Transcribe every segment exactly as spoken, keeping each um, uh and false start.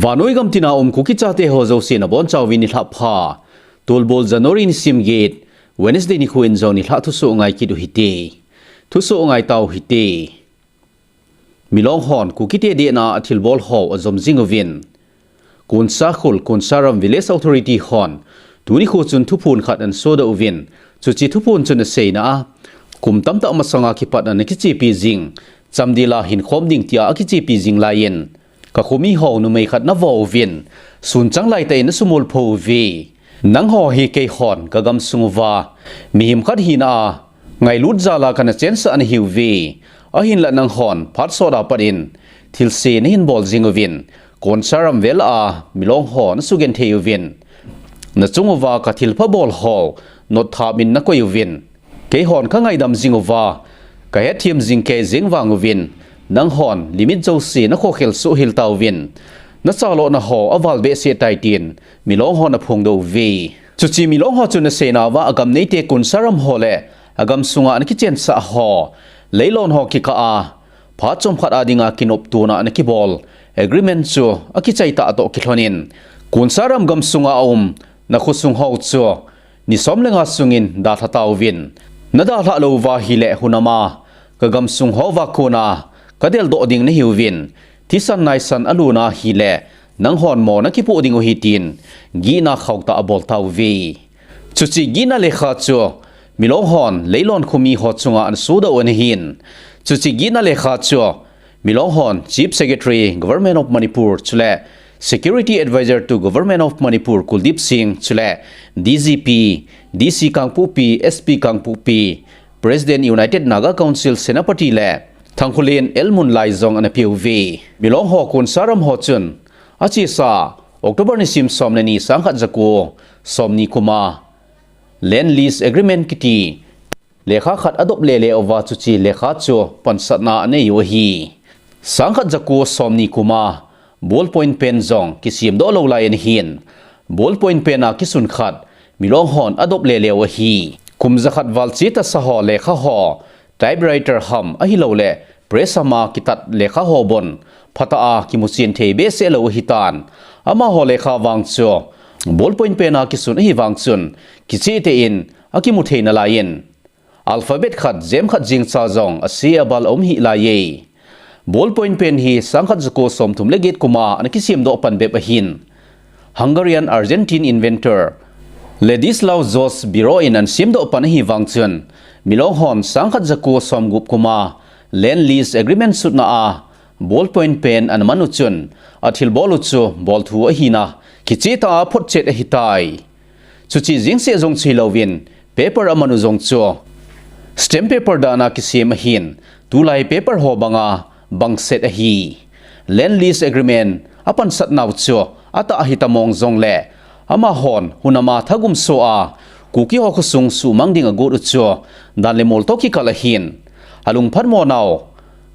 Vannoi gamtina um Kuki chate ho jouse nabonchauvin nilhah pha. Tulbul January nisim get, Wednesday nikho in jong nilhah thusoh ngai kit u hite. Thusoh ngai tau hite. Milong hon Kukite dehna a thilbol ho ajom jing uvin, Konsakhul, Konsaram Village Authority hon tuni nikho chun thuphon khat anasodoh uvin, chuche thuphon chun aseina a, kum tamtah masanga kipat ana kichepi jing, chamdel a hinkhom ding tia akichepi jing laiyin, ka khomi ho numei khat navo uvin, sunchang laitah in nasumil pho uve. Nangho hi keihon kagamsung uva mihem khat hina a ngailut jal a kana chensah nahiuve. Ahinla nanghon phat sot a pat in thilse nahin bol jing uvin, Konsaram vel a Milong ho nasugenthei uvin, nachung uva ka thilpha bol ho notthap in nakoi uvin, keihon kangaidam jing uva, kahetthem jing kei jeng vang uvin, nanghon limit jouse nakhokhel soh hel tauvin, nachalona ho aval behseh tai tin Milong hon aphongdoh uve. Chuche Milong ho chun aseina uva agam neite Konsaram ho le agamsunga ana kichensah ho, leilon ho kikah a phat chomkhat a dinga kinoptona ana kibol agreement chu akichai tah toh kilhonin, Konsaram gamsunga aum nakhosung ho chu ni som le nga sungin dalha tauvin, nadalhah lou uva ahile hunam a kagamsung hoa kona kadeldoh ding nahiuvin, thisan naisan alona ahile nanghon mo nakipoh ding u ahi tin gihna khauhtah abol tauve. Chuche gihna lekha chu Milong hon leilon khomi ho chunga anasodoh u ahin, chuche gihna lekha chu Milong hon Chief Secretary, Government of Manipur chule Security Advisor to Government of Manipur Kuldeep Singh chule D G P, D C Kangpokpi, S P Kangpokpi, President United Naga Council Senapati le Thangkhullen L Munlai jong anapeuve. Milong ho Konsaram ho chun achesa October nisim som le ni, sangkhat jako somni kuma Land Lease Agreement kiti lekha khat adop lele uva, chuche lekha chu pansatna anei u ahi. Sangkhat jako somni kuma ballpoint pen jong kisemdoh lou lai anahin, ballpoint pen a kisun khat Milong hon adop lele u ahi. Kum jakhat val chetasa ho lekha ho, typewriter ham ahilouleh press ham a kitat lekha ho bon phatah a kimuchen thei behseh lou ahitan, amaho lekha vang chu ballpoint pen a kisun ahivang chun kichehtah in akimu thei nalaiyin, alphabet khat, jem khat jeng cha jong ase abal aum hih laiye. Ballpoint pen hi sangkhat jako somthum le get kuma anakisemdoh pan bep ahin, Hungarian Argentine inventor Ladislao Jos Biro in anasemdoh pan ahivang chun, Milong hon sangkhat jako somgup kuma Land Lease Agreement sutna a ballpoint pen anaman u chun, athilbol u chu bolthu ahina kichehtah a photchet ahitai. Chuche jengseh jong chu hilouvin, paper aman u jong chu stamp paper dan a kisem ahin, tulai paper ho banga bangset ahi. Land Lease Agreement apansatnau chu atah ahitamong jongle, amahon hunam a thagum soh a Kuki ho khosung suhmang ding agot u chu dan le mol toh kikal ahin, alungphatmo nau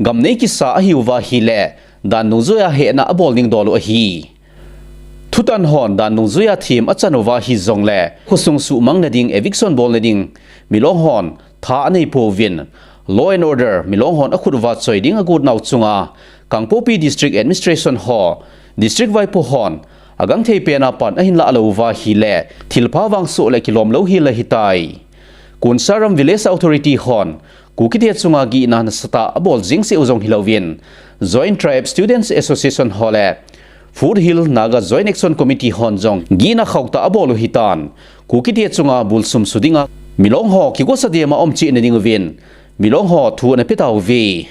gam nei kisa ahiuva ahile, dan dungjuia hehna abol ding dol u ahi. Thutan hon dan dungjuia them achan uva ahi jongle, khosung suhmang nading, eviction bol nading Milong hon tha anei pouvin, law and order Milong hon akhut uva choi ding agot nau chunga Kangpokpi District Administration ho, District vaipo hon agangthei pen a pan ahin lah lou uva ahile, thilpha vangsoh le kilom lou hel ahitai. Konsaram Village Authority hon Kukite chunga gihna nasatah abol jengseh u jong hilouvin, Joint Tribe Students Association ho le Foothill Naga Joint Action Committee hon jong gihna khauhtah abol u ahitan, Kukite chunga bulsum su dinga Milong ho kigosa dem a um cheh nading uvin Milong ho thu anape tauve.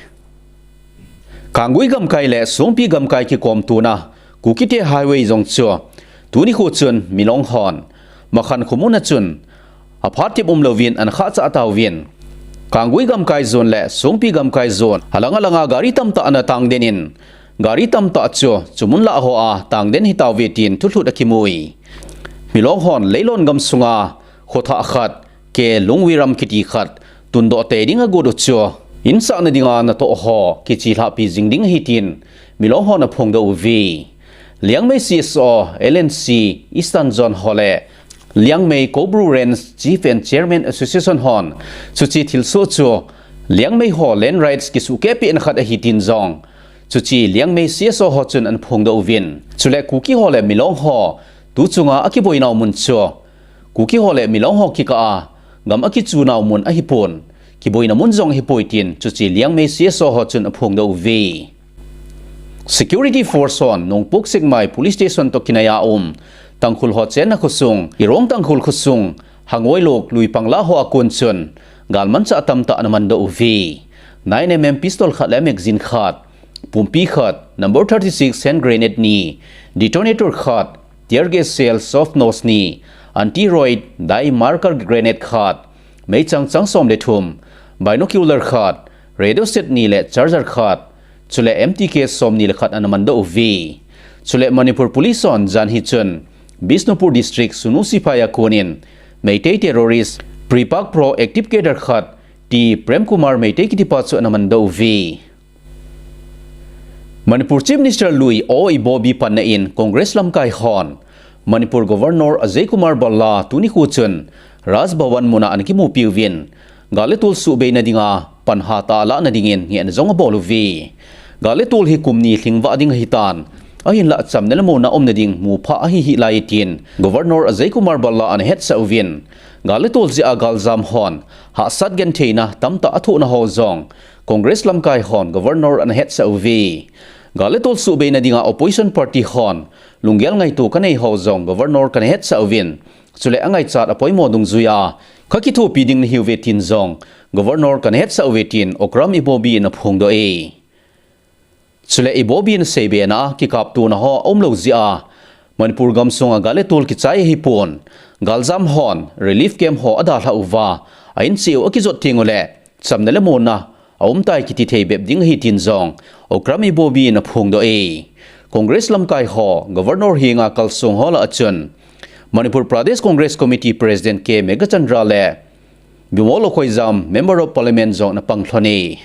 Kanggui gamkai le Songpi gamkai kikomtona Kukite highway jong chu tuni nikho chun Milong hon Makhan khomun a chun aphat tep umlouvin anakhah chah tauvin, Kanggui gamkai jon le Songpi gamkai jon alang alanga gari tamtah anatang den in, gari tamtah chu chumun lah ho a tang den ahitauve tin thulhut akimui. Milong hon leilon gamsunga khothah khat, K Lungwiram kiti khat tundoh tei ding agot u chu, insahna dinga natoh ho kichelhahpi jing ding ahi tin Milong hon aphongdoh uve. Liangmei C S O, L N C, Eastern Zone ho le Liangmei Koubru Range Chief and Chairman Association hon chuche thilsoh chu Liangmei ho land rights kisuhkehpehna khat ahi tin jong, Chuche Liangmei C S O ho chun ana phongdoh uvin. Chule Kuki ho le Milong ho tu chunga akiboinau mun chu Kuki ho le Milong ho kikah a gam akichunau mun ahipon, kiboina mun jong ahipoi tin chuche Liangmei C S O ho chun aphongdoh uve. Security Force hon Nongpok Sekmai Police Station toh kinai a um Tangkhul ho chenna khosung, Irong Tangkhul khosung, Hangoi Lok, Luipangla ho a kon chun galmanchah atamtah ana mandoh uve. Nine M M pistol khat le magazine khat, pumpi khat, number thirty-six hand grenade ni, detonator khat, tear gas shell soft nose ni, anti-riot dye marker grenade khat, meichang chang som le thum, binocular khat, radio set ni le charger khat, chule M T K som ni le khat ana mandoh uve. Chule Manipur Police hon janhi chun Bishnupur District Sunu Sipai a konin Meitei terrorist Pripak Pro active cadre khat T Prem Kumar Meitei kitipa chu ana mandoh uve. Manipur Chief Minister lui O Ibobi panna in Congress lamkai hon Manipur Governor Ajay Kumar Bhalla tuni khu chun Raj Bhavan muna ana kimupi uvin, gal le tol suhbeina dinga pan hatah a lahna dingin ngehna jong abol uve. Gal le tol hi kum ni lhingvah ding ahitan, ahinlah chamna le monna umna ding mupha ahi hih lai tin Governor Ajay Kumar Bhalla ana hetsah uvin, gal le tol jeh a galjam hon hahsat gentheina tamtah athohna ho jong Congress lamkai hon Governor ana hetsah uve. Gal le tol suhbeina dinga opposition party hon lunggel ngaito kanei ho jong Governor kana hetsah uvin, chule angaichat apoimo dungjuia kakithopi ding nahiuve tin jong Governor kana hetsah uve tin Okram Ibobi in aphongdoh e. Chule Ibobi in aseibe na a kikaptona ho aumlou jeh a Manipur gamsunga gal le tol kichai ahipon, galjam hon relief camp ho adalhah uva, a-in cheh u akijot teng uleh chamna le monna aumtai kiti thei bep ding ahi tin jong Okram Ibobi in aphongdoh e. Congress lamkai ho Governor henga kalsong ho lah a chun Manipur Pradesh Congress Committee President K Meghachandra le Bimol Akoijam Member of Parliament jong ana pang lhon e.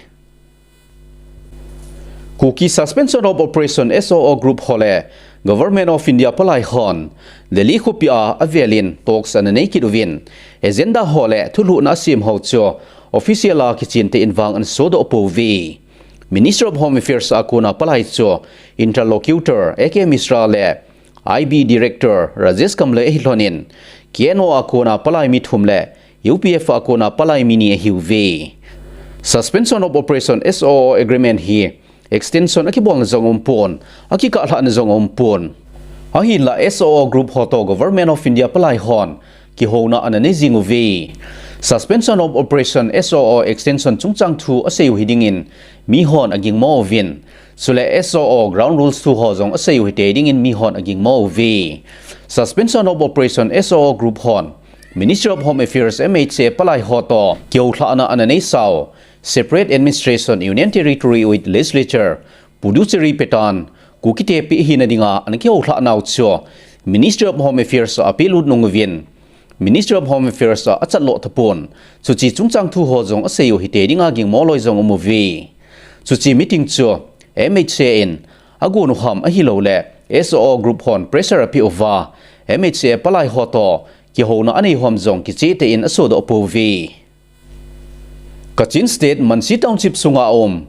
Kuki Suspension of Operation S O O group ho le Government of India palai hon Delhi khopi a avelin talks ana nei kit uvin, agenda ho le thulhuhna asem ho chu official a kichentah in vang ana sodoh pouve. Ministry of Home Affairs a kona palai chu interlocutor A K Mishra le I B Director Rajesh Kamble ahi lhonin, K N O a kona palai mi thum le U P F a kona palai mi ni ahiuve. Suspension of Operation S O O agreement hi extension akibolna jong aumpon, akikahlhahna jong aumpon. Ahinlah S O O group ho toh Government of India palai hon kihouna ana nei jing uve. Suspension of Operation S O O extension chungchang thu asei u hidingin mihon agingmo uvin, chule S O O ground rules thu ho jong asei u hitei dingin mihon agingmo uve. Suspension of Operation S O O group hon Ministry of Home Affairs, M H A palai ho toh kihoulhahna ana neisau Separate Administration Union Territory with Legislature, Puducherry pattern, Kukite peh hina dinga ana kihoulhah nau chu Ministry of Home Affairs a apehlut nung uvin, Ministry of Home Affairs a achatloh tapon, chuche chungchang thu ho jong asei u hitei dinga gingmo loi jong aum uve. Chuche meeting chu M H A in agon u ham ahilouleh S O O group hon pressure apeh uva, M H A palai ho toh kihouna anei u ham jong kichehtah in asodoh pouve. Kachin State Mansi Township sunga um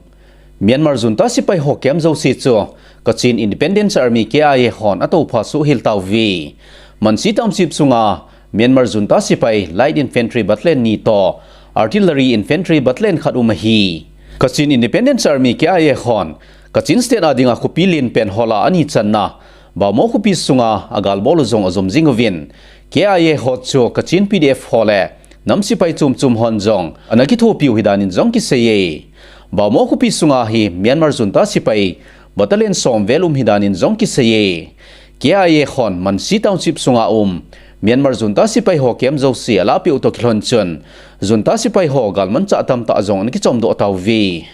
Myanmar junta sepai ho camp jouse chu Kachin Independence Army, K I A hon atoupha soh hel tauve. Mansi Township sunga Myanmar junta sepai Light Infantry Battalion ni toh Artillery Infantry Battalion khat um ahi. Kachin Independence Army, K I A hon Kachin State a dinga khopi lenpen ho lah a ani channa Bhamo khopi sunga agalbol u jong ajom jing uvin, K I A ho chu Kachin P D F ho le nam sepai chomchom hon jong ana kithopiu hidan in jong kisei e. Bhamo khopi sunga hi Myanmar junta sepai battalion som vel um hidan in jong kisei e. K I A hon Mansi Township sunga um Myanmar junta sepai ho camp jouse alahpeh u toh kilhon chun junta sepai ho galmanchah tamtah jong ana kichomdoh tauve.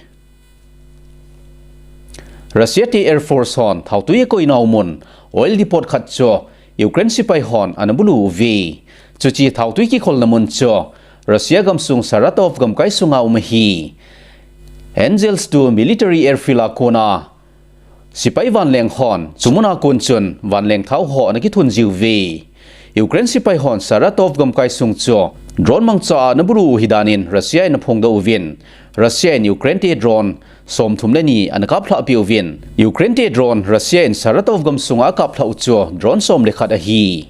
Russia te Air Force hon thaotui akoinau mun oil depot khat chu Ukraine sepai hon ana bulu uve. Chuche thaotui kikholna mun chu Russia gamsung Saratov gamkai sunga um ahi. Angels two Military Airfield a kona sepai vanleng hon chu muna kon chun vanleng thao ho ana kithun jiuve. Ukraine sepai hon Saratov gamkai sung chu drone mangcha a ana bulu u hidan in Russia in aphongdoh uvin, Russia in Ukraine te drone somthum le ni ana kaplhah peh uvin, Ukraine te drone Russia in Saratov gamsunga akaplhah u chu drone som le khat ahi.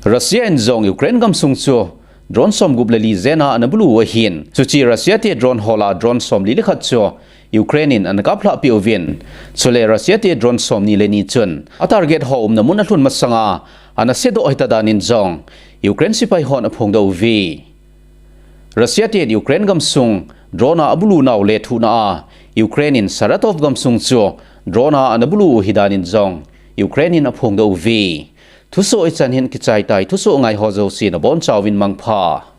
Russia in jong Ukraine gamsung chu drone somgup le li jena ana bulu u ahin, chuche Russia te drone hola drone somli le khat chu Ukraine in ana kaplhah peh uvin, chule Russia te drone somni le ni chun a target ho umna mun alhun masanga ana sedoh hita danin jong Ukraine sepai hon aphongdoh uve. Russia ten Ukraine gamsung drone a abulu nau lethuhna a Ukraine in Saratov gamsung chu drone a ana bulu u ahi danin jong Ukraine in aphongdoh uve. Thusoh hichan hin kichai tai, thusoh ngai ho jouse nabonchauvin mangpha.